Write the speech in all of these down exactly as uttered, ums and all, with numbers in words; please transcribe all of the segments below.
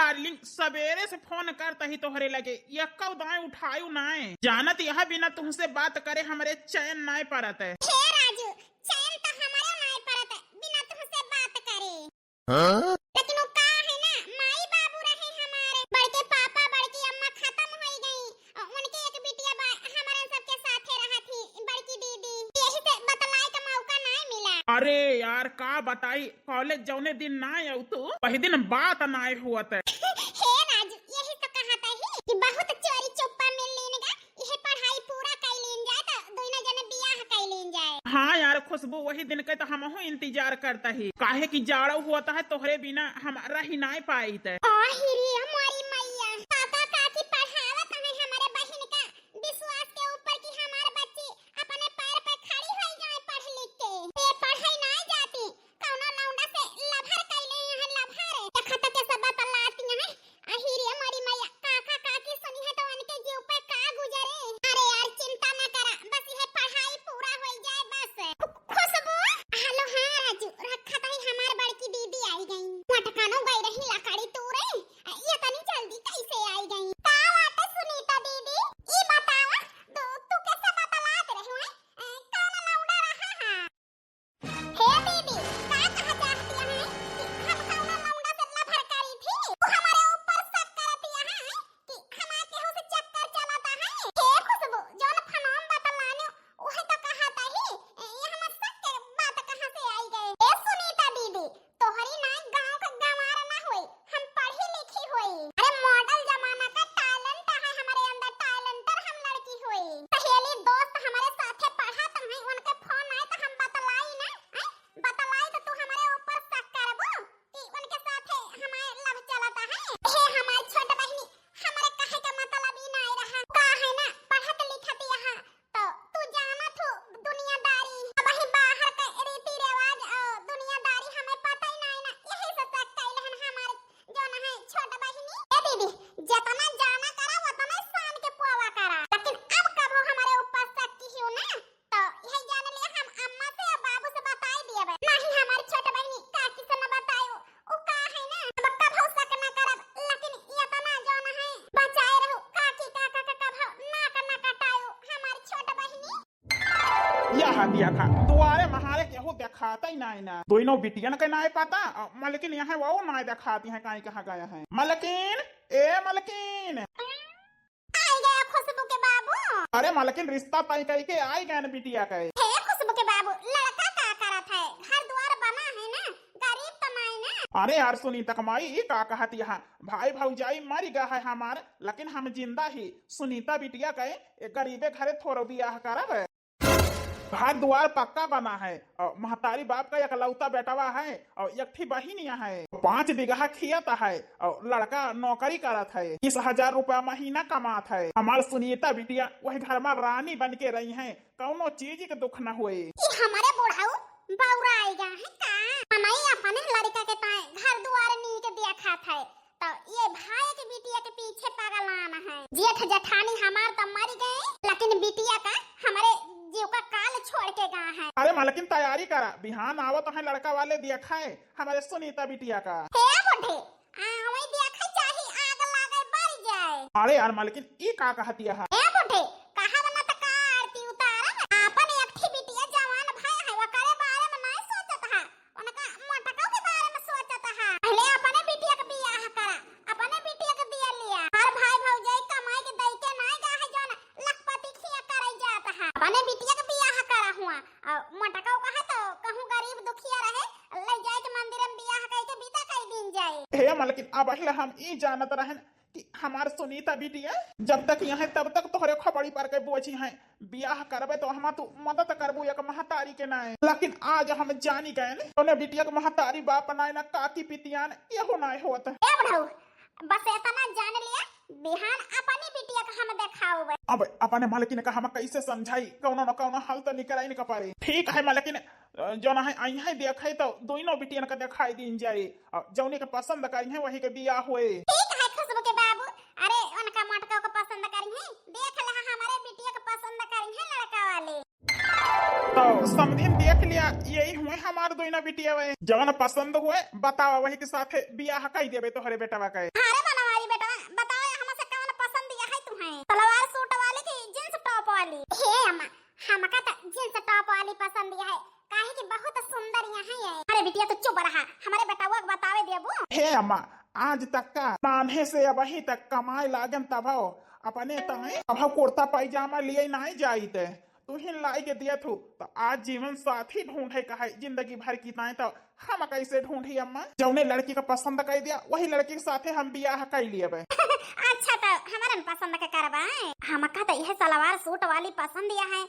डार्लिंग, सबेरे से फोन करत ही तोहरे लगे, यक्कउ दाएं उठायु नाय। जानत यह बिना तुहसे बात करे हमरे चैन नाय परत है। हे राजू, चैन तो हमरो नाय परत है बिना तुहसे बात करे। हाँ? लेकिन वो का है ना, माई बाबू रहे हमारे, बड़के पापा, बड़की अम्मा खतम होइ गई। अ, उनके एक बिटिया बा, हमरे सबके साथे रहत ही, बड़की दीदी। यही से बतलाए का मौका नाय मिला। अरे यार, का बताई, कॉलेज जौने दिन नाय आऊ तू, वही दिन बात नाय हुअत। हे राजू, यही तो कहत ही कि बहुत चोरी चुप्पा मिल लीन गा, इहे पढ़ाई पूरा कइ लीन जाए, तो दोनों जने बियाह कइ लीन जाए। हाँ यार खुशबू, वही दिन के तो हमहू इंतजार करत ही, काहे कि जाड़ो होत है, तोहरे बिना हम रहि नाय पाइत। आ हिरी मोरी मैया, काका काकी पढ़ावत है हमरे बहिन का, विश्वास के ऊपर कि हमार बच्ची अपने पैर पे खड़ी होइ जाए पढ़ लिख के। ये पढ़ाई नाय जाती, कौनो लौंडा से लभर कइले हैं, लभर। देखत के सब बतलाती हैं। अही रे मोरी मैया, काका काकी सुनी है तो उनके जीव पे का गुजरे। अरे यार, चिंता ना करा, बस यह पढ़ाई पूरा होइ जाए बस। खु-, खुशबू। हेलो, हाँ राजू, रखत ही, हमार बड़की दीदी आई गई। मटकानो गई रही लकड़ी तोड़े, ये तनी जल्दी कैसे आई गई? का बात है सुनीता दीदी, ई बतावा, तू, तू कैसे बतलात रहे हो, हैं? ए, कौन लौंडा रहा है? हे दीदी, का कहा चाहती है कि हम कौनो लौंडा से लभर करी थी? तू हमारे ऊपर शक करती है कि हमारे केहू से चक्कर चलाता है? हे खुशबू, जौन फनाम बतलाने, वही तो कहा था ही। ये हमारे शक के बात कहाँ से आई गए? ए सुनीता दीदी, तोहरी नाई गाँव का गंवार ना होई, हम पढ़ी लिखी होई। अरे मॉडल जमाना का talent है हमारे अंदर, talented हम लड़की होई। सहेली दोस्त हमारे साथे पढ़त हैं, उनके फोन आए तो हम बतलाई ना, हैं? बतलाई तो तू हमारे ऊपर शक करबू कि उनके साथे हमारे love चलता है। हे हमारी छोट बहिनी, हमारे कहे का मतलब ई नाय रहा। का है ना, पढ़त लिखत यहाँ तो तू जानत हो दुनियादारी, अबही बाहर के रीति रिवाज और दुनियादारी हमें पता ही नाय ना, यही से शक कैले हन हमारे जौन है छोट बहिनी। ए दीदी, जितना जाना करा उतना शान के पोवा करा, लेकिन अब कबो हमारे ऊपर शक किहियो ना, तो यही जान लिया हम अम्मा से या बाबू से बताई दिया बे। नहीं हमारी छोट बहिनी काकी से न बतायो, उ का है ना, अब कबो शक न करब, लेकिन इतना जौन है बचाए रहो, काकी काका का कबो नाक न कटायो हमारी छोट बहिनी। यह देखा, दुआरे महारे केहू देखात ही नाय ना। दोनों बिटियन के नाय पता, अ, मलकिन यहाँ वो नाय देखाती हैं, काई कहाँ गया है। मलकिन, ए मलकिन। आई गया खुशबू के बाबू। अरे मलकिन, रिश्ता तय कई के आई गए न बिटिया के। हे खुशबू के बाबू, लड़का का करत है? घर द्वार बना है ना, गरीब तो नाय ना। अरे यार सुनीता क माई, ई का कहत यहाँ? भाई भौजाई मरि गा है हमार, लेकिन हम जिंदा ही। सुनीता बिटिया के एक गरीबे घरे थोरो बियाह करब। घर दुआर पक्का बना है और महतारी बाप का एकलौता बेटवा है और एक ठी बहिनिया है। पाँच बीघा खेत है और लड़का नौकरी करत है, तीस हजार रुपया महीना कमात है। हमार सुनीता बिटिया वही घर में रानी बन के रही है, कौनो चीज के दुख न होए। ई हमारे बुढ़ऊ बौरा आएगा है का? हमई अपने लड़का के ताए घर दुआर नीक देखत है, तो ये भाई के बिटिया के पीछे पगलान है। जेठ जेठानी हमार तो मरि गए, लेकिन बिटिया का हमारे जीव का काल छोड़ के गा है। अरे मलकिन, तैयारी करा, बिहान आवत है लड़का वाले, देखा है हमारे सुनीता बिटिया का। हे बुढ़े, आ, वही देखा चाही आग लागे बर जाए। अरे यार मलकिन, ई का कहती है? हे बुढ़े, कहा बना त का आरती उतारब? आपन एक ठी बिटिया जवान भय है, ओकरे बारे में नहीं सोचत है। उनका मोटका के बारे में सोचत हा। पहले अपने बिटिया के बियाह करा, अपने बिटिया के दिया लिया। हर भाई भौजाई कमाई के दई के नाय गा है जौन लखपति खिया करे जात हा। अपने बिटिया के बियाह करा हुआ। और मोटका कहा तो कहूँ गरीब दुखिया रहे, ले जाए के मंदिर में बियाह कई के विदा कई दीन जाए। हे मलकिन, अब अहिला हम ई जानत रहन कि हमार सुनीता बिटिया जब तक यहाँ तब तक तोहरे खोपड़ी पर के बोझी है। बियाह करबे तो हमा तू मदद करबू एक महतारी के नाय, लेकिन आज हम जानी गए न, तोने बिटिया के महतारी बाप नाय ना काकी पितियान एहो नाय होत। ए बुढ़ऊ, बस इतना जान लिया, बिहान अपनी बिटिया का हम देखाउबे। अब अपने मलकिन का हम कैसे समझाई, कौनो न कौनो हल तो निकराइन का पड़े। ठीक है मलकिन, अ, जौन है, आई है देखे तो दोनों बिटियन का देखाई दीन जाए, और जौने के पसंद करी है वही के बियाह होए। ठीक है खुशबू के बाबू, अरे उनका मोटका को पसंद करी है, देख ले हमारे बिटिया के पसंद करी है लड़का वाले। तो समधिन देख लिया, यही हुए हमार दोनों बिटिया हुए, जवन पसंद हुए बतावा वही के साथे बियाह कई देबे तोहरे बेटवा के। अरे हे अम्मा, हमका त जींस टॉप वाली पसंद है, काहे कि बहुत सुंदर यहाँ है। अरे बिटिया, तू चुप रहा, हमरे बेटवा के बतावे देबू। हे अम्मा, आज तक का नान्हे से अबही तक कमाए लागन तभो अपने ताई अभो कुर्ता पैजामा लिए नाई जाइत। तुहिन लाई के दिया थू, तो आज जीवन साथी ढूंढे का है, जिंदगी भर की ताई तो हम कैसे ढूंढी अम्मा? जौने लड़की का पसंद कर दिया, वही लड़की के साथे हम बियाह कर लिए बे। अच्छा, तो हमारन पसंद के करबा? हमका तो यह सलवार सूट वाली पसंद यह है।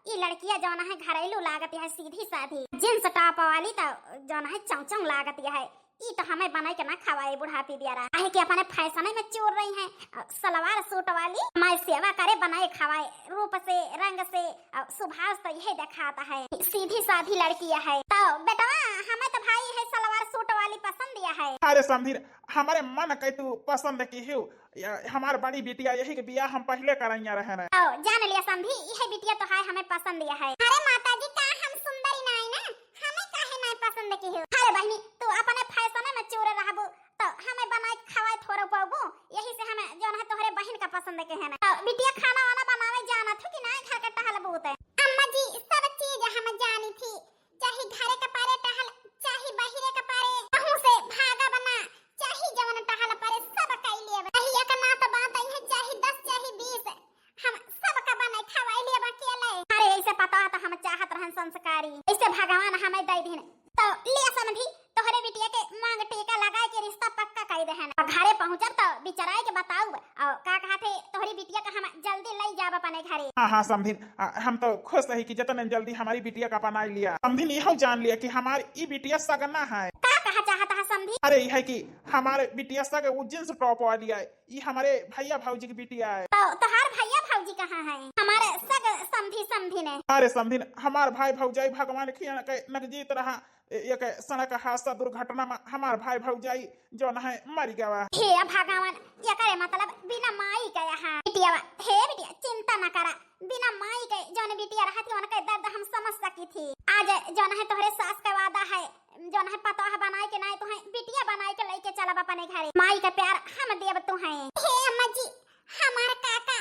ई लड़किया जौन है घरेलू लागत यह, सीधी साधी। जींस टॉप वाली तो जौन है चौचौ लागत यह है। ई तो हमें बनाई के ना खवाए बुढ़ापी दिया रहा। काहे कि अपने फैशन में चोर रही है। अ, सलवार सूट वाली हमारी सेवा करे, बनाए खवाए, रूप से, रंग से, अ, सुभाव तो यही दिखाता है। सीधी साधी लड़की है। तो बेटवा, हमें तो भाई है सलवार सूट वाली पसंद यह है। अरे समधी, हमारे मन के तू पसंद की हो। या, हमार बड़ी बिटिया यही के बियाह हम पहले करैया रहे न। ओ, जान लिया समधी, यह बिटिया तो है हमें पसंद यह है। अरे माता जी, का हम सुंदरी नाई ना? हमें काहे नाई पसंद की हो? अरे बहनी, तू अपने फैशन में चूर रहबू, तो हमें बनाए के खवाए थोड़ो पाबू, यही से हमें जौन है तोहरे बहन का पसंद के है ना। तो बिटिया खाना वाना बनावे जानत हो कि ना, घर के टहल बूते? अम्मा जी, सब चीज हम जानी थी, चाहे घरे के पारे टहल, चाहे बहिरे के पारे, कहूँ से भागा बना, चाहे जवन टहल पारे, सब कई लेब। चाहे एक नात बात है, चाहे दस, चाहे बीस, हम सबका बनाई खवाई लेब अकेले। अरे, ऐसे पता तो हम चाहत रहन संस्कारी, ऐसे भगवान हमें दे दिन। तो ले समधी, तोहरे बिटिया के मांग टीका लगाए के रिश्ता पक्का कर दे हैं। अब घरे पहुँचब तो बिचराए के बताऊ, और का कहते तोहरी बिटिया का हम जल्दी ले जाब अपने घरे। हाँ, हाँ, समधिन, आ, हम तो खुश रही कि जितने जल्दी हमारी बिटिया का अपना लिया। समधिन, यह जान लिया कि हमार ई बिटिया सगना है। का कहा चाहता है समधी? अरे, यह है कि हमारे बिटिया सग वो जींस टॉप वाली है, ई हमारे भैया भौजी की बिटिया है। तो तोहार भैया भौजी कहाँ है? हमारे सग समधी समधी ने। अरे समधिन, हमार भाई भौजाई भगवान खियान के नगजीत रहा, ए-, एक सड़क हादसा दुर्घटना में हमार भाई भौजाई जौन है मर गवा। हे भगवान, एकरे मतलब बिना माई के यहाँ बिटिया। हे बिटिया, चिंता न करा, बिना माई के जौन बिटिया रहत ही, उनके दर्द हम समझ सकी थी। आज जौन है तोहरे सास का वादा है, जौन है पतोह बनाए के नाई, तुहे बिटिया बनाए के लेके चलब अपने घरे। माई का प्यार हम देब तुहे। हे अम्मा जी, हमार काका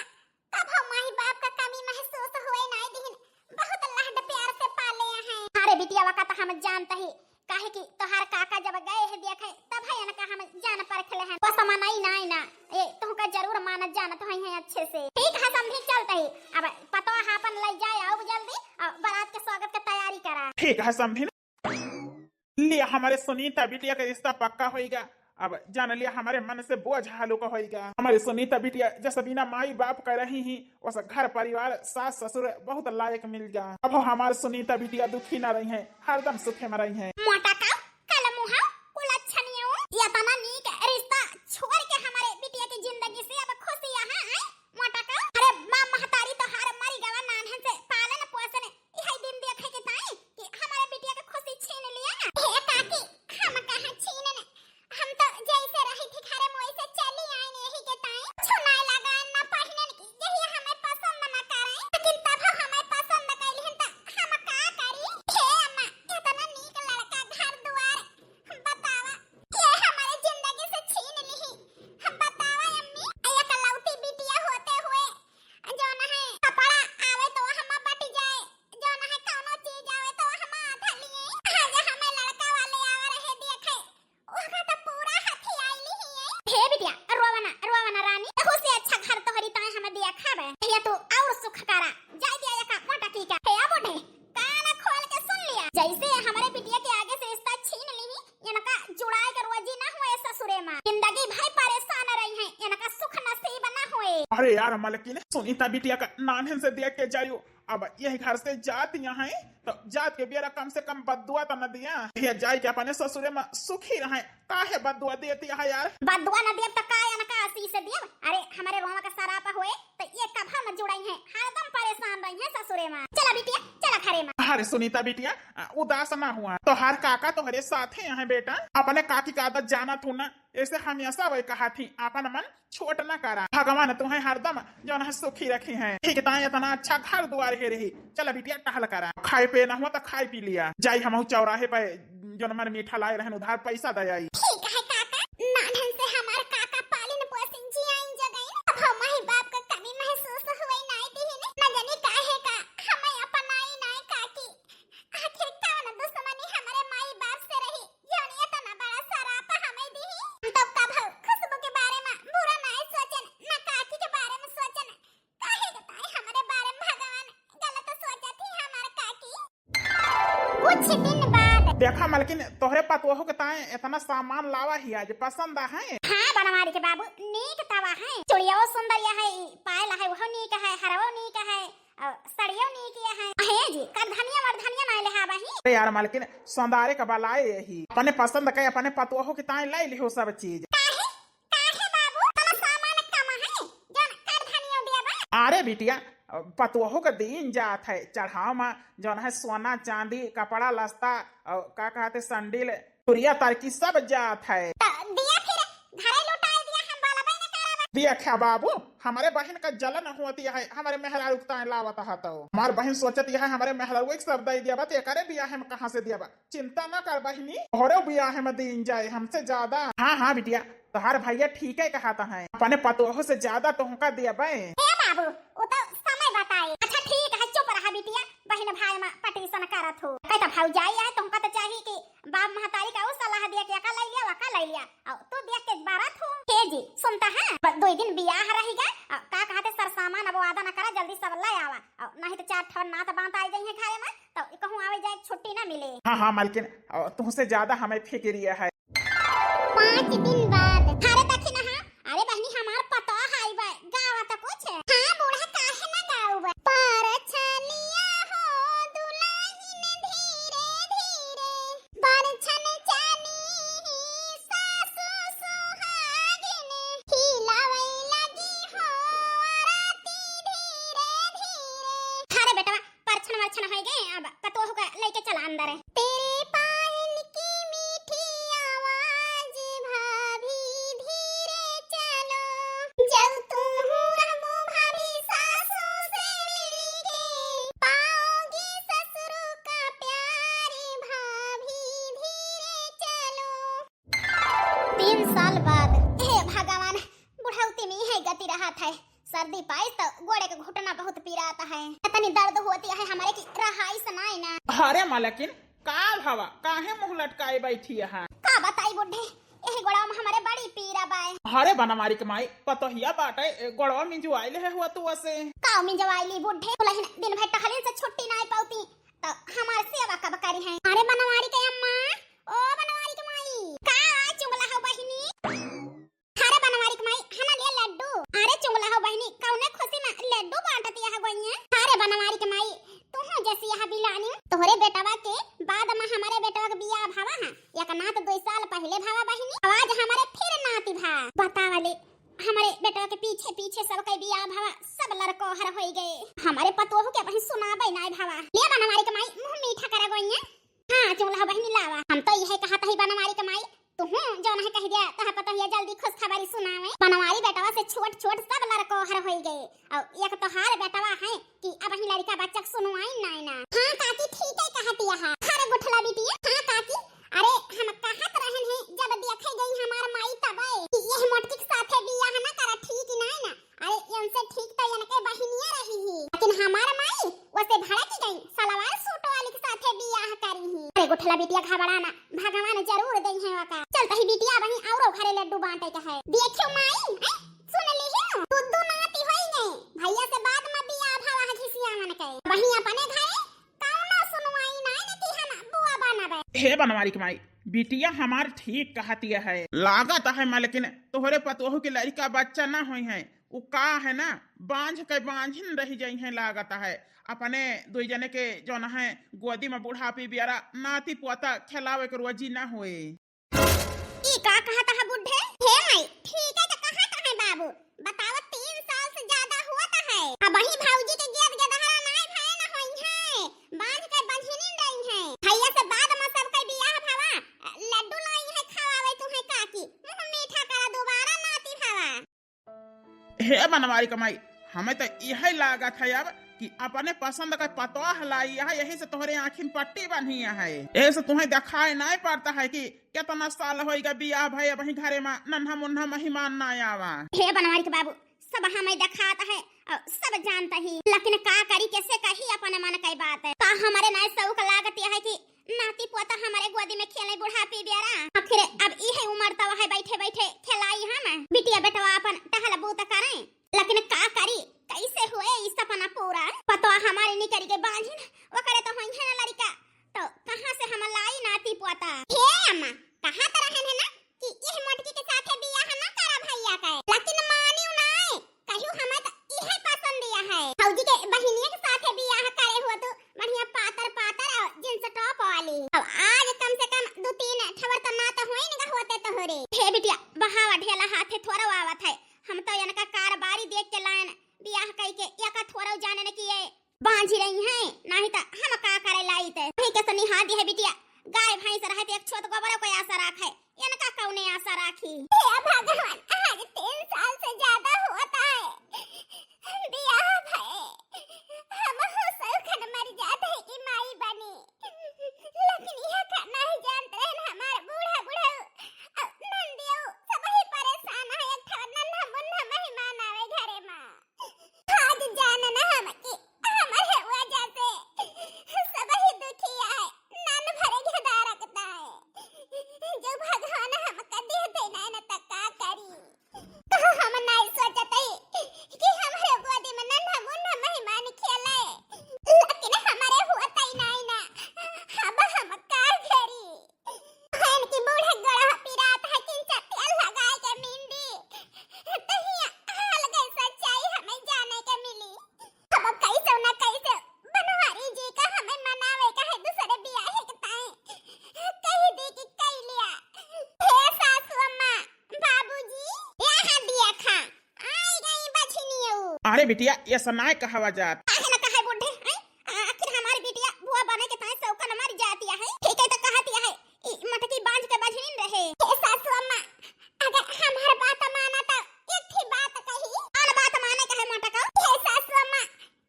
कभो माई बाप का कमी महसूस हुए नाई दिहिन, बहुत लाड प्यार से पाले हैं। अरे बिटिया, वका तो हम जानत ही, काहे कि तोहार काका जब गए हैं देखे, तब है इनका हम जान परखले हैं। बस मनाई नाई ना, ये तुहका जरूर मानत जानत होई हैं अच्छे से। ठीक है समधी, चलत ही, अब पतोह अपन ले जाए, आओ जल्दी, और बारात के स्वागत के तैयारी करा। ठीक है समधी। लिया, हमारे सुनीता बिटिया का रिश्ता पक्का होइगा। अब जान लिया, हमारे मन से बोझ हलुका होइगा। हमारे सुनीता बिटिया जस बिना माई बाप का रही ही, उस घर परिवार, सास ससुर बहुत लायक मिल जा। अब हमारे सुनीता बिटिया दुखी ना रही है, हरदम सुखे में रही है। मोटा का कल मुहा कुलच्छनियो, ये तना नीक रिश्ता छोड़ के हमारे बिटिया की जिंदगी से अब खुश यहाँ है। मोटा का, अरे माँ महतारी तो हार मरी गवा, नान्हन से पालन पोषण इहै दिन देखे के ताई कि हमारे बिटिया के खुशी छीन लिया। हे काकी, हम कहाँ छीनन, हम तो जैसे रही थी घरे में वैसे चली आइन, यही के ताई। कुछ ना लगान ना पहिनन की, यही हमें पसंद ना करे, लेकिन तब हमें पसंद कैली हन त हम का करी? हे अम्मा, इतना नीक लड़का, घर दुआर, बतावा, ये हमारे जिंदगी से छीन लिही। हम बतावा अम्मी, एकलौती बिटिया होते हुए जौन है कपड़ा आवे तो हम बट जाए, जौन है कौनो चीज आवे तो हम आधा लिए। आज हमें लड़का वाले आवा रहे देखे, ओका तो पूरा हाथी आइली ही है। हे बिटिया, रोवना, रोवना रानी, तहु से अच्छा घर तोहरी ताए हमें दिया खाबे। भैया तू और सुख करा, जाए दिया एका मोटा की का। हे बूढ़े, कान खोल के सुन लिया, जैसे हमारे बिटिया के आगे से रिश्ता छीन ली, इनका जुड़ाए के रोजी ना हुए ससुरे माँ। जिंदगी भर परेशान रही है, इनका सुख नसीब ना हुए। अरे यार मलकिन, सुनीता बिटिया का नान्हन से देख के जायु, अब यही घर से जात यहाँ है तो जात के बेरा कम से कम बद्दुआ तो न दिया। ये जाए के अपने ससुरे में सुखी रहे, काहे बद्दुआ देती है यार? बद्दुआ न देब तो का इनका आशीष देब? अरे हमारे रोमा का सरापा हुए तो ये कभा न जुड़ाई है, हरदम परेशान रही है ससुरे में। चला बिटिया, चला घरे में। अरे सुनीता बिटिया, आ, उदास ना हुआ, तोहार काका तोहरे साथे हैं बेटा। अपने काकी का आदत जाना थू ना, ऐसे हमेशा वही कहा थी, आपन मन छोट ना करा। भगवान तुम्हें हरदम जौन है सुखी रखी हैं। ठीक ताई इतना अच्छा घर दुआर है रही। चला बिटिया टहल करा, खाए पे ना हुआ तो खाए पी लिया। जाई हम चौराहे पे जौन हमारे मीठा लाए रहन उधार पैसा दे आई। ठीक है काका, नानन से हमार काका पालिन पोसिन जियाइन जगइन। अब हम माई बाप का कमी महसूस हुए नाई दिहिन। न जानी काहे कुछ दिन बाद। देखा मलकिन, तोहरे पतोहू के ताए इतना सामान लावा ही आज, पसंद है? हाँ बनवारी के बाबू, नीक तवा है, चुड़ियाओ सुंदर या है, ई पायल है, वहो नीक है, हरवो नीक है, और सड़ियो नीक या है। अहे जी, करधनिया वरधनिया नाई लेहा बही। अरे यार मलकिन, संदारे का बलाए यही, अपने पसंद के अपने पतोहू के ताए लाई लिहो सब चीज। काहे? काहे बाबू, तोला सामान कम है, जौन करधनियो देबा? अरे बिटिया, पतोहू के दीन जात है, चढ़ाव में जौन है सोना, चांदी, कपड़ा, लस्ता, और का कहते, संडिल, तुरिया तरकी सब जात है। त दिया फिर घरे लुटाई दिया, हम बोलबे न करब। दिया क्या बाबू, हमरे बहिन का जलन होती है, हमरे मेहरारू के ताए लावत है तो। हमार बहिन सोचत है, हमरे मेहरारू एक सब दे दिया बा, त एकरे बियाह में कहाँ से दिया बा? चिंता न कर बहिनी, तोहरे बियाह में दीन जाए हमसे ज्यादा। हाँ, हाँ बिटिया, तोहार भैया ठीके कहत है, अपने पतोह से ज्यादा तोहका देबे। ए बाबू, उ तो समय बताए। अच्छा ठीक है, चुप रहा बिटिया, बहिन भाई में पटीशन करत हो। कहे तो भौजाई है, तोहका तो चाहिए कि बाप महतारी का उ सलाह दिया कि एका ले लिया, वका ले लिया, और तू देख के बरत हो। हे जी, सुनता है, बस दो दिन बियाह रही गए, और का कहते सरसामान अब वादा न करा, जल्दी सब ले आवा, और नहीं तो चार ठो नात बांत आ जाई है घरे में, तो कहूँ आवे जाए छुट्टी ना मिले। हाँ, हाँ, मालकिन, अ, तुहसे ज्यादा हमें फिक्रिया है। पाँच दिन बाद। अरे देखी ना, हाँ, अरे बहनी, हमार पतोह आई बा, गावा तो कुछ। हाँ, बूढ़ा काहे ना गाऊ बा? परछनिया हो दुलहिन धीरे धीरे, बरछन चानी सासु सुहागिन, हिलावै लगी हो आरती धीरे धीरे। अरे बेटवा, परछन वरछन होइ गए, अब पतोह का लइके चला अंदर। तेरे पायल की मीठी आवाज भाभी धीरे चलो, जब तुम रहबो भाभी सासू से मिलके, पाओगी ससुर का प्यार भाभी धीरे चलो। तीन साल बाद। हे भगवान, बुढ़ौती में यही गति रहत है। सर्दी पाइस तो गोड़े के घुटना बहुत पिरात है। इतनी दर्द होती है हमारे कि रहाई से नाई ना। अरे मालकिन, का भवा, काहे मुँह लटकाए बैठी है? का बताई बुढ़े, यही गोड़वा में हमारे बड़ी पीरा बाय। अरे बनवारी के माई, पतोहिया बाटे, ए, गोड़वा मिंजवाई ले है हुआ तू असे। का मिंजवाई ली बुढ़े, दुलहिन दिन भर टहलिन से छुट्टी नाई पाउती, तो हमार सेवा कब करी है? अरे बनवारी के अम्मा, ओ बनवारी के माई, का चुगला हो बहिनी? अरे बनवारी के माई, हना ले लड्डू। अरे चुगला हो बहिनी, कौने खुशी में लड्डू बांटत यह गोइया? अरे बनवारी के माई, तू हूँ जैसी यह बिलानी, तोहरे बेटवा के बाद में हमारे बेटवा के बियाह भवा है, एक नात दो साल पहले भवा बहिनी, आवाज हमारे फिर नाती भा। बतावा ले, हमारे बेटवा के पीछे पीछे सबके बियाह भवा, सब लड़को हर होई गए। हमारे पतोह के बहिन सुनाबे नाय भवा। ले बनवारी के माई, मुँह मीठा करा गोइया। हाँ, चुगला हो बहिनी लावा। हम तो यह कहत ही बनवारी के माई, तू हूँ जौन है कह दिया, तह पतोहिया जल्दी खुशखबरी सुनावे। बनवारी बेटवा से छोट छोट सब लड़को हर होई गए। और एक तोहार बेटवा है कि अब ही लड़का बच्चा के सुनवाई नाय ना। हाँ काकी, ठीक है कहत यहा। अरे गुठला बिटिया, हाँ काकी, अरे हम कहत रहन है, जब देखे गई हमार माई तबे कि यह मोटकी के साथे बियाह ना करा, ठीक नाय ना। अरे इनसे ठीक तो इनके बहिनिया रही ही, लेकिन हमार माई वसे भड़क गई, सलवार सूट वाली के साथे बियाह करी ही। अरे गुठला बिटिया घबरा ना, भगवान जरूर दे है वका। चल तही बिटिया बहिन औरो घरे लड्डू बांटे के है। देखियो माई, हैं? सुन ली ही नु, दू दू नाती होई गए, भैया से बाद में बियाह भवा है घिसिया मन के। वहीं अपने घरे कौनो सुनवाई नाय न कि हम बुआ बनबे। हे बनवारी के माई, बिटिया हमार ठीक कहतिया है। लागत है मालकिन, तोहरे पतोहू के लड़का बच्चा ना होई है, उ का है ना, बांझ के बांझिन रह जाई है लागत है। अपने दुई जने के जौन है गोदी में बुढ़ापी बियारा नाती पोता खेलावे के रोजी ना होए। ई का कहत है बुढ़े? हे माई, ठीक है तो कहत है बाबू, बतावा तीन साल से ज्यादा होत है। अब वही भौजी के गेद गेदहरा नाय भए न होई है, बांझ के बंझिनी रही है। भैया से बाद में सबके बियाह भवा, लड्डू लाई है खवावे तुम्हें काकी, मुँह मीठा करा दोबारा नाती भवा। हे बनवारी के माई, हमें तो यही लागत है अब कि अपने पसंद का पतोह लाई है, यही से तोहरे आँखी में पट्टी बंधी है, यही से तुम्हें दिखाई नहीं पड़ता है कि कितना साल होई गए बियाह भए, अबहीं घरे में नन्हा मुन्हा मेहमान ना आवा। हे बनवारी के बाबू, सब हमें देखात है और सब जानत ही, लेकिन का करी, कैसे कही अपने मन के बात है। का हमारे नाय शौक लागत है कि नाती पोता हमारे गोदी में खेले बुढ़ापी बेरा। आखिर अब इहे उम्र तवा है बैठे बैठे खेलाई हम, बिटिया बेटवा अपन टहल बूत करें, लेकिन का करी, कैसे हुए ई सपना पूरा? पतवा हमारे निकरी के बांझिन, ओकरे तो होई है ना लड़का, तो कहाँ ए, बहिनिया के साथे बियाह करे हुआ तू, बढ़िया पातर पातर और जींस टॉप वाली। अब आज कम से कम दो तीन ठवर तो ना तो होई ना होते तोहरे। हे बिटिया, बहावा ढेला हाथे थोड़ा आवत है, हम तो इनका कारबारी देख के लायन बियाह कई के, या का थोड़ा जाने न किए बांझी रही हैं, नाही त हम का करे लाइत। वही के सनिहा दी है बिटिया, गाय भैंस रहे तो एक छोट गोबर को आशा राखे, इनका कौने आशा राखी? हे भगवान, आज तीन साल से ज्यादा होता है बियाह भए, हम हो सौखन मर जात है कि माई बनी, लेकिन यह का नहीं जानत रहन हमार बूढ़ा बुढ़ऊ, अ, नंदियो, सबही परेशान है, एक ठो नन्हा मुन्ना मेहमान आवे घरे मा। आज जानना हम कि हमरे वजह से सबही दुखी आए, नन भरे के दारकता है। जो भगवान हमका दे दे ना, न त का करी? तो हम नहीं सोचत ही कि हमरे गोदी में नन्हा मुन्ना मेहमान खेले, लेकिन हमरे होत ही नहीं ना। अब हम का करी? बहन की बूढ़े गड़हा पिरात है, किंचा तेल लगाए के मिंडी। तहिया हाल गए सच्चाई हमें जाने के मिली। अब कैसे न कैसे बनवारी जी का हमें मनावे का है दूसरे बियाहे के ताई। कही दी कि कई लिया। हे सासू अम्मा, बाबूजी, यहाँ दिया खा। आई गई बझनियो। अरे बिटिया, ये सनाय कहवा जात? काहे न कहे बूढ़े, हैं? आखिर हमारी बिटिया बुआ बने के ताई सौका न मर जाती है। ठीक है तो कहती है, ई मटकी बांझ के बझिन रहे। हे सासू अम्मा, अगर हमार बात माना त एक ठे बात कही। कौन बात माने के है मोटका? हे सासू अम्मा,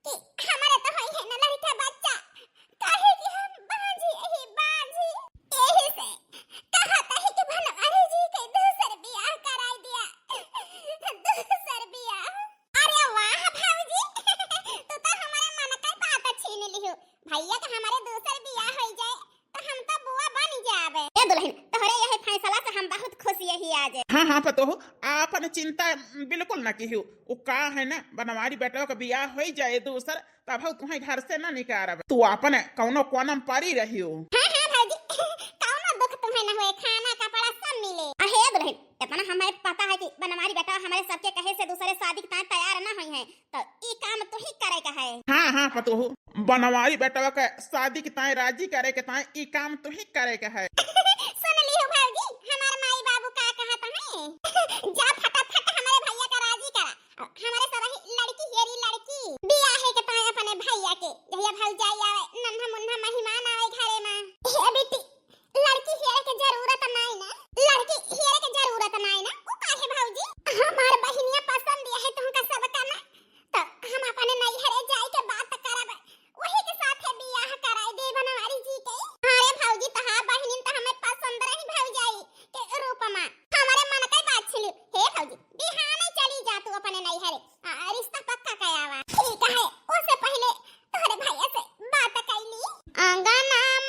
कि हमारे तो होई है न लड़का बच्चा, काहे कि हम बांझी ही बांझी। यही से कहत है कि बनवारी जी के दूसर बियाह कराई दिया, दूसर बियाह। अरे वाह भौजी, तू तो हमारे मन का बात छीन लिहू। भैया के हमारे दूसर बियाह हो जाए तो हम तो बुआ बन जाबे। ए दुल्हन, तोहरे यही फैसला से हम बहुत खुश यही आज। हाँ, हाँ पतोहू, आपन चिंता बिल्कुल न किहू। उ का है ना, बनवारी बेटवा के बियाह हो जाए दूसर, तब हम तुम्हें घर से न निकारब। तू आपन कौनो कोनम परी रहियो। हाँ, हाँ भौजी, कौनो दुख तुम्हें न होए, खाना कपड़ा सब मिले। अहे दुल्हन, इतना हमें पता है कि बनवारी बेटा हमारे सबके कहे से दूसरे शादी के ताईं तैयार न होई है, तो ई काम तू ही करे का है। हाँ, हाँ पतोहू, बनवारी बेटवा के शादी के ताईं राजी करे के ताईं ई काम तू ही करे के है। सुन लिहू भौजी, हमार माई बाबू का कहत हैं? जा फटाफट हमारे भैया का राजी करा। हमारे सब ही लड़की हेरी लड़की। बियाहे के ताईं अपने भैया के। जहिया भौजाई आवे, नन्हा मुन्हा मेहमान आवे घरे मा। हे बेटी, लड़की हेरे के जरूरत नाई ना। लड़की हेरे के जरूरत नाई ना। उ काहे भौजी? हमार बहिनिया पसंद है तुमका सबका ना। तो हम अपने नैहरे जाए के बात करब। वही के साथे बियाह कराई दे बनवारी जी के। अरे भौजी, तहार बहिनिन त हमें पसंद रही भौजाई के रूप मा। हमारे मन के बात छिली। हे भौजी, बिहाने चली जा तू अपने नैहरे। आ, रिश्ता पक्का कयावा। ठीक है, ओसे पहले तोहरे भैया से बात कैली। आंगना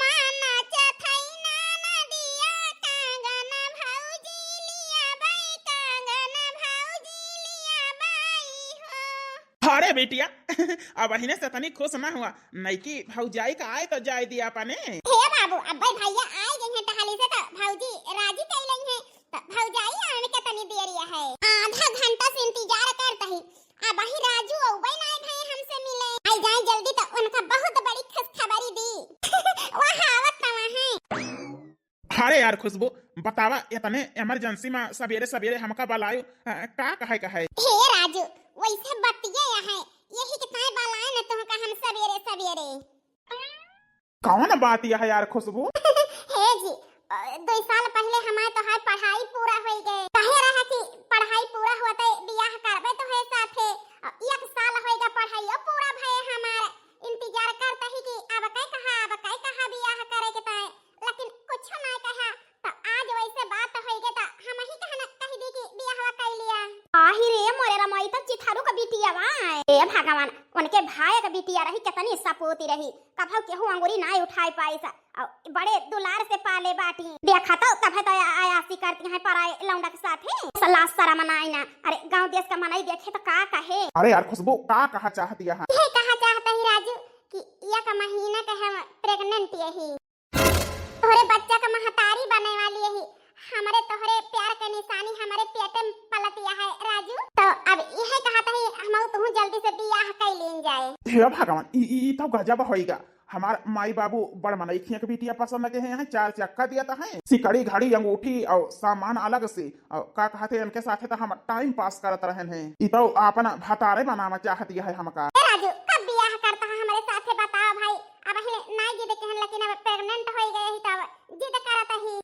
मा नाचत हई ना नदिया, कांगन भौजी लिया बाई, कांगन भौजी लिया बाई हो। अरे बिटिया, अब अहिने से तनी खुश ना हुआ, नईकी भौजाई का आए तो जाए दिया अपने। हे बाबू, अब्बे भैया आए गए हैं टहली से तो भौजी राजी कैले हैं। त भौजाई आने के तनी देरिया है। आधा घंटा से इंतजार करत ही। अबही राजू अउबे नाय भए हमसे मिले। आई जाए जल्दी त उनका बहुत बड़ी खुशखबरी दी। वह आवत तवा है। अरे यार खुशबू, बतावा इतने emergency में सवेरे सवेरे हमका बलायो, अ, का कहे का है? हे राजू, वैसे बतिये है, यही के ताईं बलाए न तुमका हम सवेरे सवेरे। कौन बात यह है यार खुशबू? हे जी, अ, दो साल पहले हमार तोहार पढ़ाई पूरा होई गए। कहे रहा कि पढ़ाई पूरा होते बियाह करबे तोहे साथे। अ, एक साल होई गए पढ़ाइयो पूरा भए हमार। इंतजार करता ही कि अब कै कहा, अब कै कहा बियाह करे के ताईं, लेकिन कुछ ना कहा। तो आज वैसे बात होई गए तो हम ही कहना कह दी कि बियाहवा कर लिया। आही रे मोरे रमाई, तो चिथारू का बिटिया बा। ए भगवान, उनके भाई का बिटिया रही, कितनी सपूती रही। कभौ केहू अंगुरी नाय उठाए पाइस। अउ बड़े दुलार से पाले बाटी। देखा तो तभे तो आया-, आयासी करती हैं पराए लौंडा के साथे। ऐसा लाज शरम नाय ना। अरे गाँव देश का मनई देखे तो का कहे। अरे यार खुशबू, का कहा चाहती है? ये कहा चाहता ही राजू कि एक महीना के हम pregnant यही। तोहरे बच्चा का महतारी बने वाली यही। हमरे तोहरे प्यार के निशानी हमरे पेटे में पलतिया है राजू। तो अब इहे कहत ही हम तुहूँ जल्दी से बियाह कइ लीन जाए। हे भगवान, ई, ई, ई तो गजब होइगा। हमार माई बाबू बड़ मनई खिया के बिटिया पसंद के हैं, चार चक्का दिया तो हैं, सिकड़ी घड़ी अंगूठी और सामान अलग से, और का कहते हैं, इनके साथे तो हम टाइम पास करत रहन हैं। ई तो आपन भतारे बनावा चाहती है हमका। ए राजू, कब बियाह करता है हमरे साथे बताओ भाई। अब हिले नाई जिद के हन, लेकिन अब प्रेग्नेंट होई गए ही तब जिद करत ही।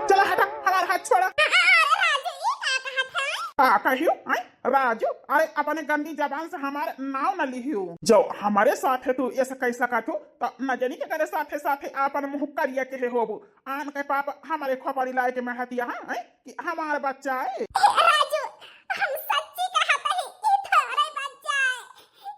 चला हटा, हमार हाथ छोड़ा। अ-, अ-, अरे राजू, ई का कहत है? का कहियो? आय, राजू, अरे अपने गंदी जबान से हमार नाव न लिहियो। जो हमारे साथे तू ऐसे कह सकत हो, तो न जानी के करे साथे साथे आपन मुँह करिया के होबो। आन के पाप हमारे खोपड़ी लाए के महतिया, हाँ, आय, कि हमार बच्चा है। ए राजू, हम सच्ची कहत ही, ई तोहरे बच्चा है।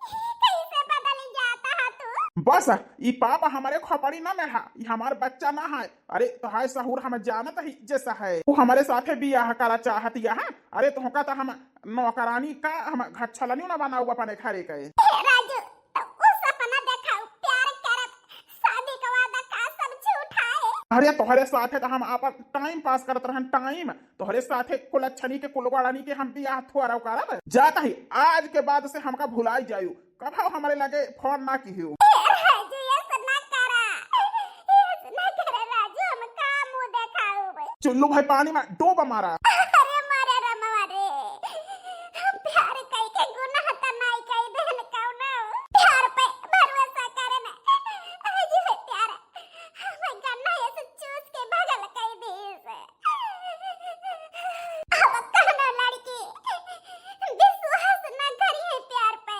ई कैसे बदल जाता है तू? बस, ई पाप हमारे खोपड़ी ना में है, ई हमार बच्चा ना है। अरे, तोहार सहूर हम जानत ही जैसा है। वो हमारे साथे बियाह करा चाहत यहाँ। अरे, तोहका तो हम नौकरानी का, हम घच्छलनियो ना बनाऊ अपने घरे के। ए राजू, तो उ सपना देखाऊ, प्यार करब, शादी का वादा का सब झूठा है। अरे, तोहरे साथे तो हम आपन टाइम पास करत रहन, टाइम। तोहरे साथे कुलच्छनी के, कुलवाड़नी के हम बियाह थोड़ा करब। जाता ही, आज के बाद से हमका भुलाई जायू। कभो हमरे लगे फोन ना किहियो। ए, राजू, ऐसे ना करा। ऐसे ना करा, राजू, हम का मुंह देखाऊ बे? चुल्लू भाई पानी में डूब मारा। अरे मारे रे मारे। हम प्यार कई के गुनाह त नाई कई देहन कौनो। प्यार पे भरोसा करे में। आज है प्यार। हम गन्ना ऐसे चूस के भगल कई दीस। अब कौनो लड़की विश्वास ना करी है प्यार पे।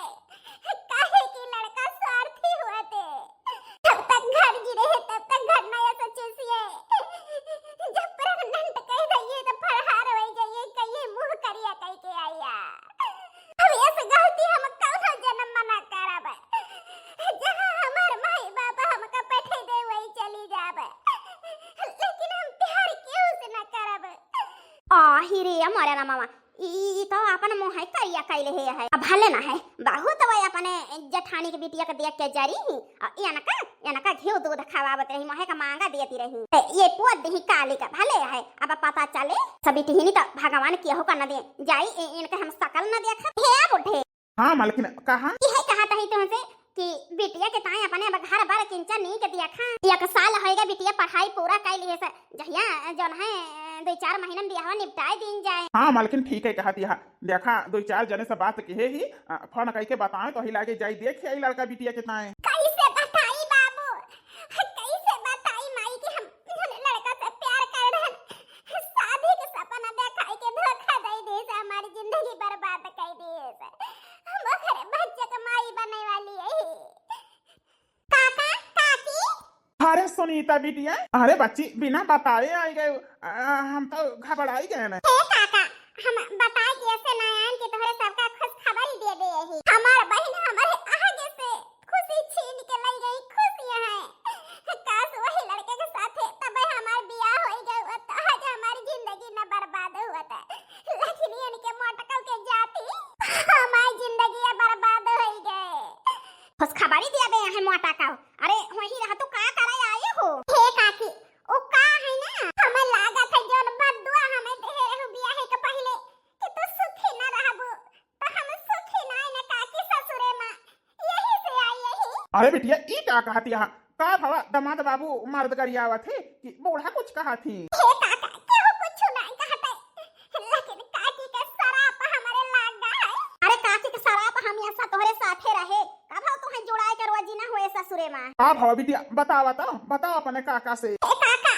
काहे कि लड़का स्वार्थी होते। जब तक घर जी रहे, तब तक घर नया से चूसिए। जब प्रेग्नेंट कह दइए, तो फरहार हो जाइए, कहिए मुंह करिया कह के आइया। अब ऐसे गलती हम कौनो जन्म में ना करब। जहाँ हमार माई बाप हमका पठे दे, वही चली जाब। लेकिन हम प्यार केहू से ना करब। आ, ही रे, मरे ना मामा। ई, ई तो आपन मुँह करिया कइले हे है। अब भले ना है, बहुत वही अपने जेठानी के बिटिया के देख के जरी ही। आ इनका, इनका घिउ दूध खवावत रही, मोहे का मांगा देती रही। ए, ये पोत दही काली का भले है, अब पता चले। सब बिटिहिनी तो भगवान केहू का न दे। जाई, इ-, इनके हम सकल न देखब। हे बुढ़े। हाँ, मालकिन, कहा? इहे कहत ही तुमसे कि बिटिया के ताई अपने अब घर बार किंचा नीक दिया खा। एक साल होइगा बिटिया पढ़ाई पूरा कइ लिहे से। जहिया जौन है, दुइ चार महीना में बियाहवा निपटाए दीन जाए। हाँ, मालकिन, ठीक है कहत ही। देखा, दुइ चार जने से बात किहे ही, अ, फोन कइके बताए तो ही लागे जाई देख आई लड़का बिटिया के ताई। कैसे बताई बाबू, कैसे बताई माई कि हम जौन लड़का से प्यार कर रहन, शादी के सपना देखाई के धोखा दे दे से हमारी जिंदगी बर्बाद कर दिए से। हम ओकरे बच्चे के माई बने वाली है। काका, काकी। अरे सुनीता बिटिया, अरे बच्ची, बिना बताए आई गए, आ, हम तो घबराई गए न। हे काका, हम बताए कि ऐसे ना आयन कि तोहरे सबका खुश खबरी दे दे ही। हमार बहिन हमारे आगे से खुशी छीन के लई गई, खुश यहाँ है। काश वही लड़के के साथे तबे हमार बियाह होई गए, तो आज हमारी जिंदगी न बर्बाद हुआ था। लेकिन इनके मोटकल के जाती हमारी जिंदगी बर्बाद होई गए। खुशखबरी दिया दे है मोटा का। अरे वही रह, तू का करे आए हो? हे काकी, ओ का है ना, हमें लागत है जौन बद्दुआ हमें देहे रहू बियाहे के पहिले कि तू सुखी न रहबू, तो हम सुखी ना है ना काकी ससुरे माँ, यही से आई यही। अरे बिटिया, ई का कहत यहाँ? का भवा दमाद बाबू मर्द गरियावत है कि बूढ़ा कुछ कहत ही? हे काका, केहू कुछ नहीं कहत है, लेकिन काकी के सराप हमरे लाग गा है। अरे काकी के सराप हमेशा तोहरे साथे रहे, कभो तुहे जुड़ाए के रोजी ना हुए ससुरे माँ। का भवा बिटिया, बतावा तो, बताओ अपने काका से। ए काका,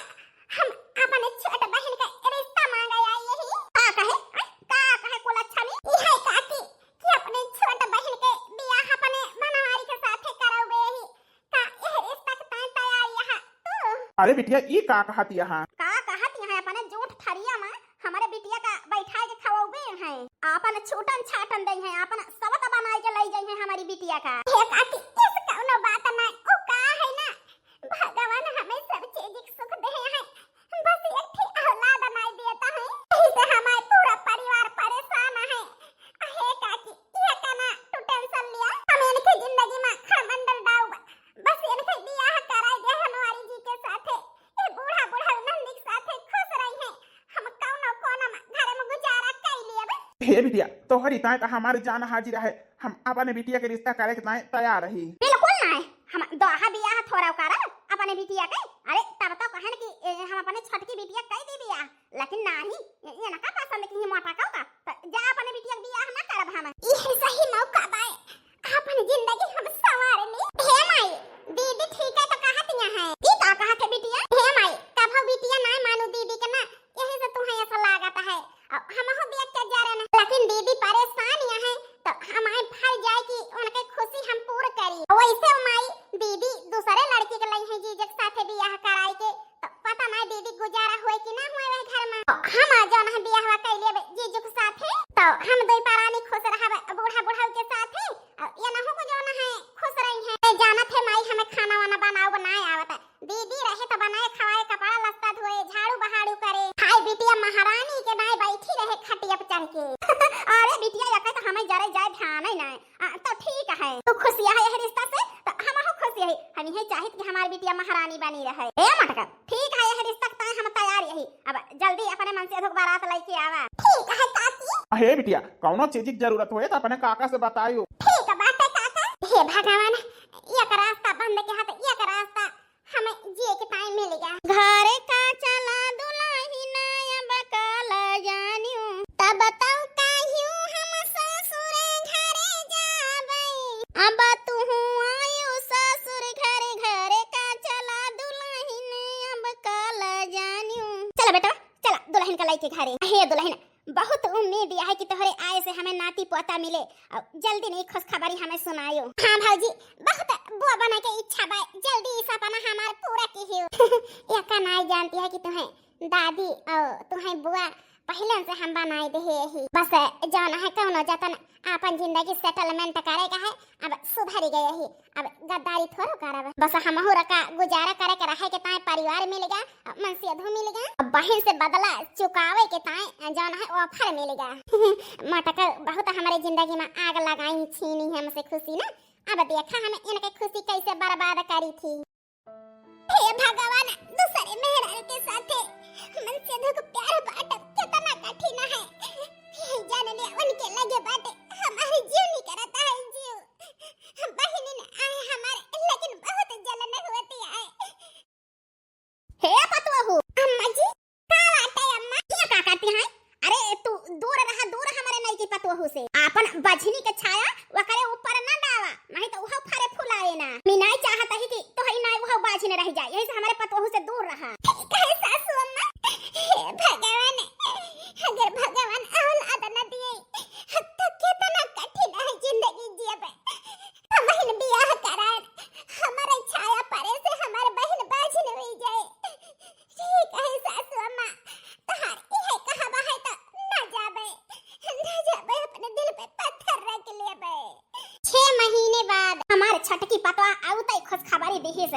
हम अपने छोट बहिन का रिश्ता मांगे आई यही। का कहे? हैं? का कहे कुलच्छनी? ई है काकी कि अपने छोट बहिन के बियाह अपने मनवारी के साथे करौबे यही। का यह रिश्ता के तय तैयार यहाँ तू? अरे बिटिया, ई का कहत यहाँ? का कहत यहाँ अपने जूठ थरिया में हमारे बिटिया का बैठाए के खवौबे हैं, आपन छूटन छाटन दे हैं, आपन सवत बनाए के लई जाई हैं हमारी बिटिया का। हे काकी, इस कौनो बात ना, उ का है ना, भगवान हमें सब चीज के सुख दे हैं, बस एक ठे औलाद नहीं देता है, यही से हमारे पूरा परिवार परेशान है। हे काकी, ये का ना तू टेंशन लिया, हम इनके जिंदगी में खरमंडल डाउब, बस इनके बियाह कराई दे हमारी जी के साथे, ये बूढ़ा बूढ़ा नंदी के साथे खुश रही। ए बिटिया, तोहरी ताईं त हमार जान हाजिर है, हम अपने बिटिया के रिश्ता करे के ताईं तैयार रही। बिल्कुल नाहीं, हम दोहा बियाह थोड़ा करब अपने बिटिया के। अरे तब तो कहन कि ए, हम अपने छोटकी बिटिया कइ दी बियाह, लेकिन नाहीं, ए, इनका पसंद की मोटकऊ का, त जा अपने बिटिया के बियाह ना करब हम। इहे सही मौका बाय, अपन जिंदगी हम संवार ली। हे माई, दीदी ठीक है तो कहत यहाँ है। ई का कहत है बिटिया? हे माई, कभो बिटिया नाहीं मानू दीदी के ना, यही से तुम्हें ऐसा लागत है। अब हमहू देख के जरन, लेकिन दीदी परेशान यहाँ है, तो हमार फर्ज है कि उनके खुशी हम पूर करी। वैसे माई, दीदी दूसरे लड़की के लई है जीजे के साथे बियाह कराई के, तो पता नाहीं दीदी गुजारा होए कि ना होए वह घर में। हम जौन है बियाहवा कैले अब जीजू के साथे, तो हम दुई परानी खुश रहब बूढ़ा बुढ़ऊ के साथे, और ये नहु को जौन है खुश रही है। ए, जानत है माई, हमें खाना वाना बनाओ बनाए आवत है। दीदी रहे तो बनाए खवाए, कपड़ा लत्ता धोए, झाड़ू बहाड़ू करे। हाय बिटिया महारानी के नाई बैठी रहे खटिया पे चढ़ के। अरे बिटिया, यका तो हमें जरे जाए ध्यान ही नाहीं। आ, तो ठीक है, तू खुश है यह रिश्ता से, तो हमहू खुश है। हम यही चाहित कि हमार बिटिया महारानी बनी रहे। ए मटका, ठीक है, यह रिश्ता के ताईं हम तैयार यही। अब जल्दी अपने मनसेधू के बारात लइके आवा। ठीक है काकी। हे बिटिया, कौनो चीज की जरूरत होए तो अपने काका से बतायो। ठीक बाटे काका। हे भगवान, एक रास्ता बंद के हाथ एक रास्ता हमें जिए के ताईं मिल गया। घर का चला दुलहिन अब काला जानियो, तब तऊ काहियो हम ससुर घरे जाबे। अब तुहू आयो ससुर घरे, घर का चला दुलहिन अब काला जानियो। चला बेटा, चला दुलहिन का लइके घरे। हे दुलहिन, बहुत उम्मीद है कि तोहरे आए से हमें नाती पोता मिले और जल्दी नहीं खुशखबरी हमें सुनायो। हाँ भौजी, बहुत बुआ बने के इच्छा बा, जल्दी ई सपना हमार पूरा किहियो। यका नाई जानती है कि तुम्हें दादी और तुम्हें बुआ पहले से हम बनाए दे ही। बस जौन है कौनो जतन अपन जिंदगी settlement करे का है, अब सुधर गए ही। अब गद्दारी थोड़ो करब, बस हमहू रका गुजारा करे के रहे के ताईं परिवार मिल गया, अब मनसेधू मिल गया, अब बहिन से बदला चुकावे के ताईं जौन है offer मिल गया। मटक बहुत हमरे जिंदगी में आग लगाई छीनी हमसे खुशी ना। अब देखा हम इनके खुशी कैसे बर्बाद करी थी। हे भगवान, दूसरे मेहरारू के साथे मनसेधू के प्यार बांटब कितना कठिन है। जान ले उनके लगे बाटे हमारी जीव निकरता है जीव। बहिनी न आए हमारे, लेकिन बहुत जलन होती है। हे पतोहू। अम्मा जी, का बाटे अम्मा? ये का करती हैं? अरे तू दूर रहा, दूर हमरे नई की पतोहू से। आपन बझनी के छाया वकरे ऊपर ना डावा, नहीं तो उहो फरे फुलाए ना। मिनाई चाहत ही कि तोहरी नाई उहो बाझिन रह जाए, यही से हमरे पतोहू से दूर रहा। ठीक है सासू अम्मा। हे भगवान, अगर भगवान औलाद न दिए तो कितना कठिन है जिंदगी जियबे। हमहिन बियाह कराए, हमारे छाया परे से हमार बहिन बाझिन हुई जाए। ठीक है सासू अम्मा, तोहार इहे कहबा है तो ना जाबे, ना जाबे, अपने दिल पे पत्थर रख लेबे। छह महीने बाद हमार छटकी पतवा आउतै खुशखबरी दिहिस।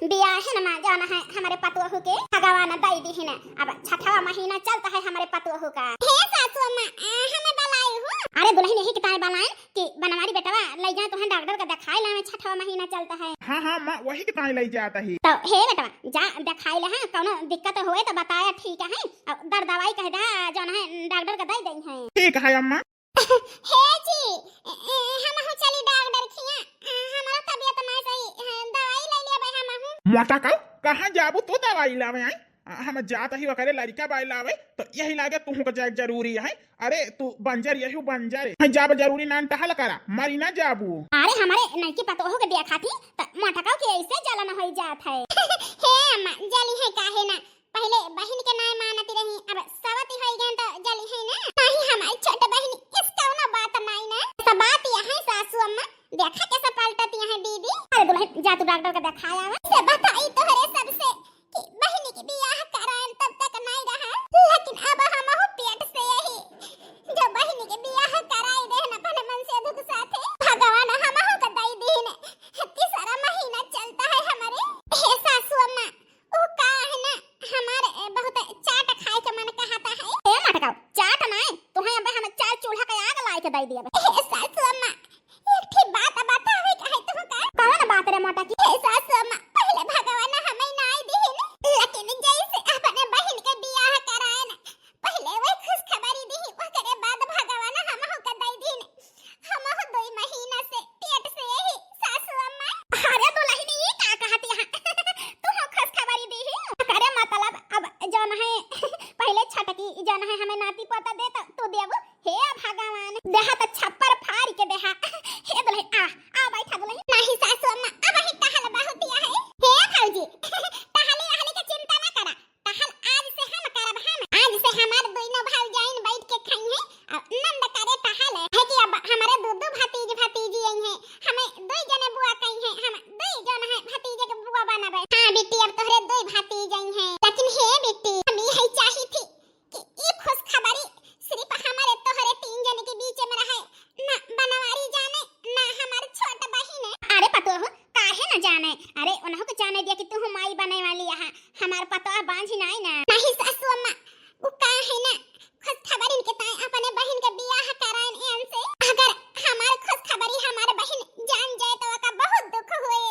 बियाहे न मा जाना है हमरे पतोहू के, भगवान दई दिहिन। अब छठवा महीना चलता है हमरे पतोहू का। हे सासू अम्मा, आ, हमें बलाई हो? अरे दुलहिन यही के ताईं बलाइन कि बनवारी बेटवा लई जाए तोहन डॉक्टर का देखाई लावे, छठवा महीना चलता है। हाँ, हाँ, माँ, वही के ताईं लई जात ही। तो हे बेटवा, जा देखाई ले, हाँ, कौनो दिक्कत होए तो बताया, ठीक है, और दर दवाई कह दे, जौन है डॉक्टर का दई दई है। ठीक है अम्मा। हे जी, ए, ए, हमहू चली डॉक्टर खिया, ए, हमारा तबीयत नहीं सही, ए, दवाई ले लेबे हमहू। मोटा का, कहाँ जाबू तू दवाई लावे आई? आ, हम जात ही ओकरे लड़का बाई लावे, तो यही लागे तुहू को जाए जरूरी है। अरे तू बंजर, यही बंजर है, जाब जरूरी ना टहल करा, मरी ना जाबू। अरे हमारे नई की पतोहू के देखा थी, त मोटकाऊ के ऐसे जलन होई जात है। हे अम्मा, जली है काहे ना, पहले बहिन के नाय मानती रही, अब सवती होई गए तो जली है ना। नहीं हमारी छोट बहिन, इस कौनो बात नहीं ना, सब बात यह है सासू अम्मा, देखा कैसे पलटती है दीदी। अरे दुलहिन, जा तू डॉक्टर का देखाया आवे। से बताई तोहरे सबसे कि बहिनी के बियाह कराएन तब तक नहीं रहा, लेकिन अब हमहू पेट से यही जो बहिनी के बियाह कराई देहन अपने मनसेधू के साथे। भगवान हमहू के दई दीन। तीसरा महीना चलता है हमारे। हे सासू अम्मा, उ का है ना, हमारे बहुत चाट खाए के मन कहता है। ए मटकाऊ, चाट नहीं, तुम्हें अबे हम चार चूल्हा का आग लाए के दई दिया। हे सासू अम्मा, एक ठे बात बतावे का है तुमका। कौन बात रे मोटा की? हे सासू अम्मा, पहले भगवान हमें जाने, अरे उन्हों के जाने दिया कि तू माई बने वाली है, हमार पतोह बांझी नाई ना। नहीं सासू अम्मा, वो का है ना, खुशखबरी के ताई अपने बहिन के बियाह कराइन एन से। अगर हमार खुशखबरी हमार बहिन जान जाए तो ओका बहुत दुख होए,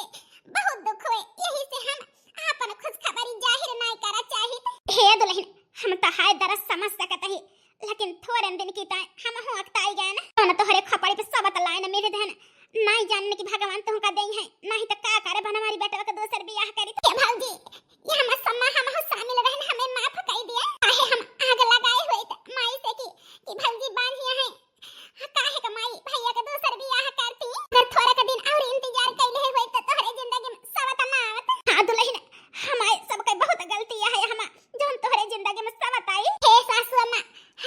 बहुत दुख होए। यही से हम आपन खुशखबरी जाहिर नाई करा चाहित। हे दुलहिन, हम तो हाय दरस समझ सकत ही, लेकिन थोड़े दिन की ताई हमहू अकताई गए ना। कौन तोहरे खपड़ी पे सबत लाइन मिल देन, नाई जानने की भगवान तुमका देई है, नहीं तो का करे बनवारी बेटवा के दूसर बियाह करी। हे भौजी, ये हमर सम्मा हमहू शामिल रहन, हमें माफ कर दिया। काहे हम आग लगाए हुए त माई से कि, कि भौजी बांझिया है, काहे का माई भैया के दूसर बियाह करती? अगर थोड़ा का दिन और इंतजार कैले होई त तोहरे जिंदगी में सबत ना आवत। हाँ दुलहिन, हमारे सबके बहुत गलती है, हम जौन तोहरे जिंदगी में सबत आई। हे सासू अम्मा,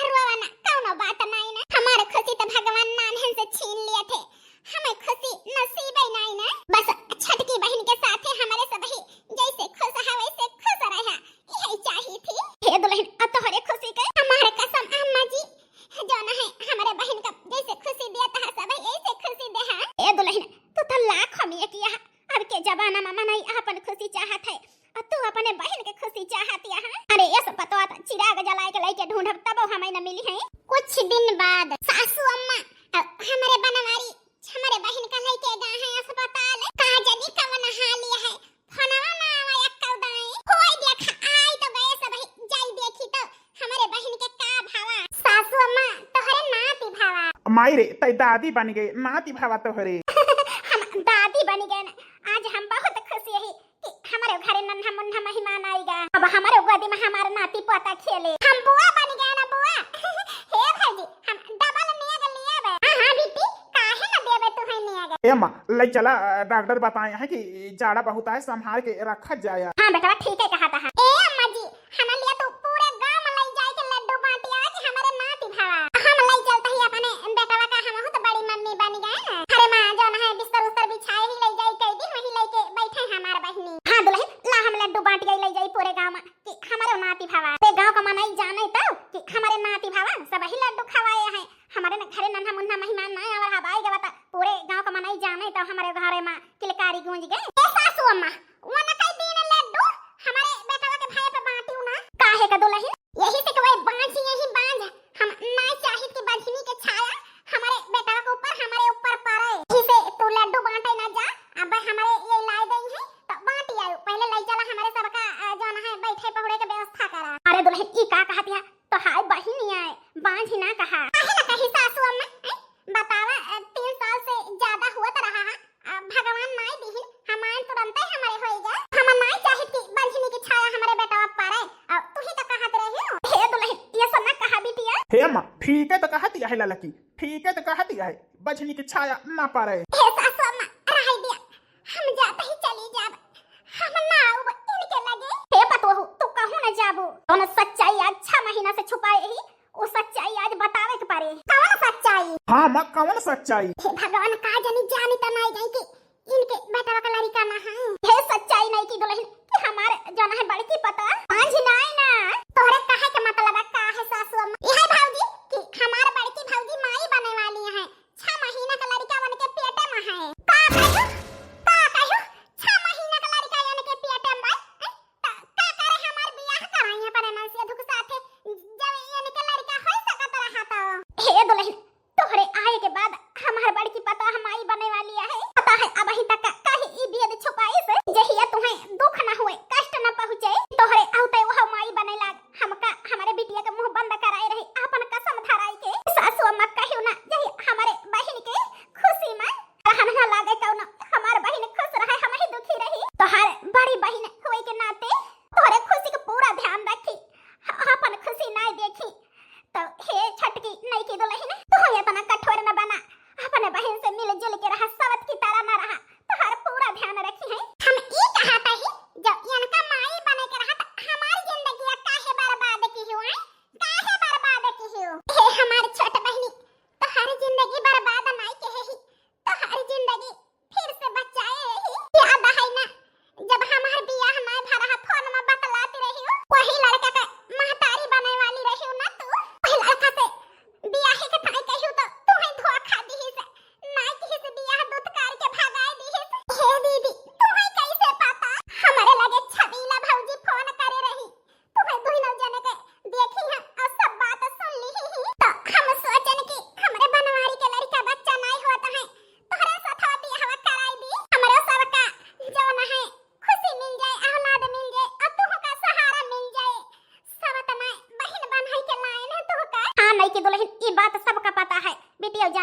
रोवा ना, कौनो बात नाई ना। हमार खुशी त भगवान नान्हन से छीन लिया थे, हमें खुशी नसीब ही नाई ना। बस छोटकी बहन के साथे हमारे सब ही जैसे खुश है वैसे खुश रहा, यही चाहिए थी। हे दुलहिन, अब तोहरे खुशी के हमार कसम अम्मा जी, जौन है, हमरे बहिन का जैसे खुशी दिया तहा सब ऐसे खुशी दे है। ए दुलहिन, तू तो लाख हम ये किया है। अब के जमाना में मनई आपन खुशी चाहत है, और तू अपने बहिन के खुशी चाहत या है। अरे ये सब पतवा तो चिराग जलाए के लेके ढूंढब तब हमें न मिली है। कुछ दिन बाद सासू अम्मा, अ, हमरे बनवारी, हमरे बहिन का लेके गए हैं अस्पताल। का जानी कवन हाल ये है, फोनवा ना आवा अक्कल दाई। होई देख, आई तो गए सब ही, जाई देखी तो हमरे बहिन के का भावा। सासू अम्मा, तोहरे नाती भावा। माई रे, तै दादी बन गए, नाती भावा तोहरे। हम दादी बन गए ना, आज हम बहुत खुश यही कि हमरे घरे नन्हा मुन्हा मेहमान आएगा। अब हमरे गोदी में हमार नाती पोता खेले। हम बुआ बन गए ना बुआ। हे भौजी, हम डबल नेग लिए बे। हाँ, हाँ बिट्टी, काहे ना देबे तू है नेग? ए अम्मा, ले चला, अ, डॉक्टर बताए हैं कि जाड़ा बहुत आए, संभाल के रखा जाए। हाँ बेटवा, ठीक है कहा था। ए अम्मा जी, हमारे लिए तो पूरे गांव में ले जाए के लड्डू बांटिया कि हमारे नाती भावा। हम ले चलते ही अपने बेटवा का, हम तो बड़ी मम्मी बन गए ना। अरे माँ, जौन है बिस्तर उस्तर बिछाए ही ले जाए, कैदी वही लेके बैठे हैं हमार बहिनी। हाँ दुलहिन, ला हम लड्डू बांटिया ले जाए पूरे गांव में कि हमारे नाती भावा। ते गांव का मनई जाने तो कि हमारे नाती भावा सब ही लड्डू खवाए हैं। हमारे न घरे नन्हा मुन्हा मेहमान ना आवर हवाई गवा ता पूरे गांव का मनई जाने तो हमारे घरे में किलकारी गूंज गए। ए सासू अम्मा, वो न कई दिन लड्डू हमारे बेटवा के भाई पे बांटियो ना। काहे का दुलहिन? यही से कोई बांझ यही बांझ, हम ना चाहित कि बझनी के छाया हमारे बेटवा के ऊपर, हमारे ऊपर पड़े। यही से तू लड्डू बांटे ना जा, अब हमारे ये लाई दई है तो बांटी आयो। पहले ले चला हमारे सबका, अ, जौन है बैठे पहुड़े के व्यवस्था करा। अरे दुलहिन, ई का कहत है? तो हाय बहिनी आए, बांझी ना कहा। काहे ना कही सासू अम्मा, हैं? बतावा, अ, तीन साल से ज्यादा हुआ तो रहा है, अ, भगवान माई दीहिन, हमार तुरंते हमारे होई गए। हम नाई चाहित कि बंझनी की छाया हमारे बेटवा पर पड़े, अ, तू ही तो कहत रही हो। हे दुलहिन, ये सब ना कहा बिटिया। हे अम्मा, ठीक है तो कहत है ललकी, ठीक है तो कहत है, बंझनी की छाया ना पड़े। हे सासू अम्मा, रह दिया, हम जाते ही चली जाब, हम ना आउब इनके लगे। हे पतोहू, तू कहूँ न जाबू। कौन सच्चाई आज छह महीना से छुपाए ही, वो सच्चाई आज बतावे के पड़े। कौन सच्चाई? हाँ माँ, कौन सच्चाई? हे भगवान, का जानी, जानी तो नहीं गई कि इनके बेटवा का लड़का ना है। हे सच्चाई नहीं की दुलहिन कि हमार जौन है बड़की पतोह बांझ नाई ना। तोहरे कहे के मतलब का है सासू अम्मा? यह भौजी कि हमार बड़की भौजी माई बने वाली है। छह महीना का लड़का उनके पेटे में है। का कहू? का कहू? छह महीना का लड़का उनके पेटे में बा? हैं? त का करे हमार बियाह कराई अपने मनसिया धुक साथे, जब उनके लड़का हो सकत रहा तो? हे दुलहिन, तोहरे आए के बाद हमार बड़की पतोह माई बने वाली है।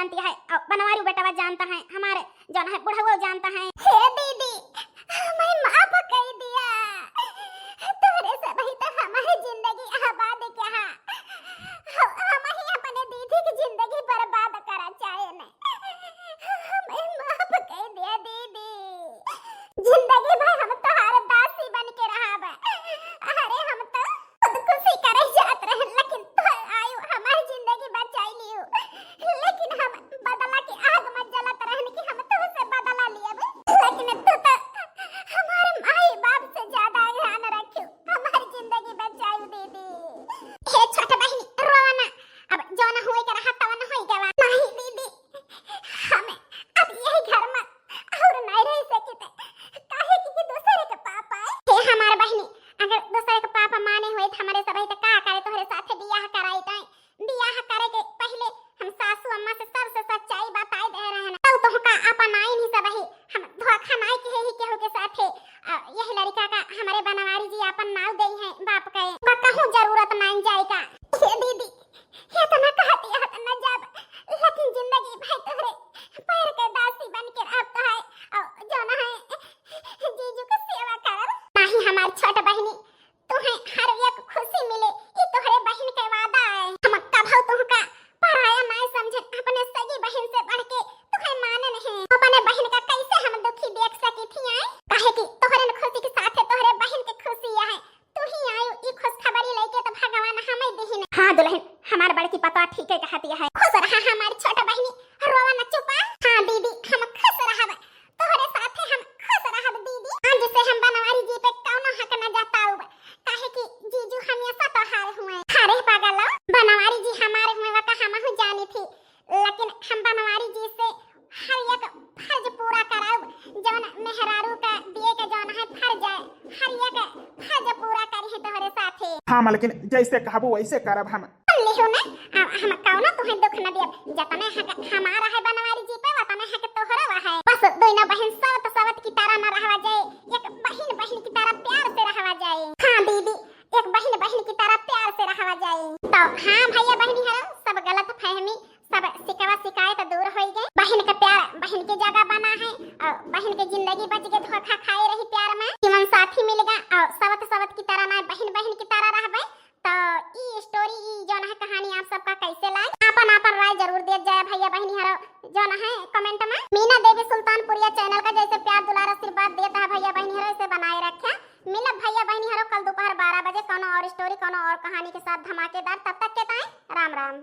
जानती है, और बनवारी बेटवा जानता है, हमारे जौन है बुढ़ऊ जानता है। हे दीदी, हमें माफ कइ दिया। तोहरे सबही तो हमारी जिंदगी आबाद किहा। हम, हम ही अपने दीदी की जिंदगी बर्बाद करा चाहे न। हमें माफ कइ दिया दीदी। जिंदगी भर हम तोहार दासी बन के रहब। अरे हम तो खुदकुशी करे जात रहन, लेकिन तू आयु हमार जिंदगी बचाई लियू। लेकिन हम बदला के आग में जलत रहन कि हम तुमसे बदला लियब, लेकिन तू तो हमारे माई बाप से ज्यादा ध्यान रखियो, हमार जिंदगी बचाई दीदी। हे छोट बहिनी, रोवा ना, अब जौन होए के रहा तवन होई गवा। नहीं दीदी, हमें अब यही घर में और नहीं रह सकित, काहे कि, कि दूसरे के पाप आए। हे हमार बहिनी, अगर दूसरे के पाप माने होइत हमरे सबही त का करे तोहरे साथे बियाह कराई ताई। बियाह करे के पहिले हम सासू अम्मा से सबसे सच्चाई बताई दे रहन। तब तोहका अपन आइन ही सबही हम धोखा नाई किहे ही केहू के साथे। अ, यही लड़का का हमरे बनवारी जी अपन नाव देई हैं बाप के। बा कहूँ जरूरत नाई जाए का। हे दीदी, इतना कहती है त न जाब, लेकिन जिंदगी भर तोहरे पैर के दासी बन के रहब तो है, और जौन है जीजू के सेवा करब। नाही हमार छोट बहिनी, तुहे हर एक खुशी मिले, ई तोहरे बहिन के वादा है। हम कभऊ तुहका पराया नाय समझन, अपने सगी बहिन से बढ़ के तुहे मानन है। अपने बहिन का कैसे हम दुखी देख सकी थी आए? काहे कि तोहरे न खुशी के साथे तोहरे बहिन के खुशी है। तू ही आयो ई खुशखबरी लेके त भगवान हमें दिहिन। हाँ दुल्हन, हमार बड़की पतवा ठीके कहती है। खुश रहा हमार छोट बहिनी, रोवा न चुपा। हाँ दीदी, हम खुश रहब, तोहरे साथे हम खुश रहब दीदी। आज से हम बनवारी जी पे कौनो हक न जताउब, काहे कि जीजू हमेशा तोहार हुए। अरे पागल, बनवारी जी हमारे हुए वका हमहू जानी थी, लेकिन हम बनवारी जी से हर एक फर्ज पूरा कराउब, जौन मेहरारू का दिए के जौन है फर्ज है, हर एक फर्ज पूरा करी है तोहरे साथे। हाँ मलकिन, जैसे कहबू वैसे करब हम। सुन लिहू ना, आ, हम कौनो तुहे दुख न दियब, जतने हक हमारा है बनवारी जी पे, वतने हक तोहरो है। बस दोनों बहिन सवत सवत की तरह न रहवा जाए, एक बहिन बहिन की तरह प्यार से रहवा जाए। हाँ दीदी, एक बहिन बहिन की तरह प्यार से रहवा जाए। तो हाँ भैया बहिनी हरो, सब गलत फहमी, सब शिकवा शिकायत दूर होई गए। बहिन का प्यार बहिन के जगह बना है और बहिन के जिंदगी बच गए धोखा खाए रही प्यार में। जीवन साथी मिल गया और सवत सवत की तरह ना बहिन बहिन की तरह रहबे। तो ई story, ई जौन है कहानी आप सबका कैसे लागे, आपन आपन राय जरूर देत जाए भैया बहिनी हरो जौन है comment में। मीना देवी सुल्तानपुरिया channel का जैसे प्यार दुलार आशीर्वाद देत है भैया बहिनी हरो, इसे बनाए रखे। मिलब भैया बहिनी हरो कल दोपहर बारह बजे कौनो और story, कौनो और कहानी के साथ धमाकेदार। तब तक के ताई राम राम।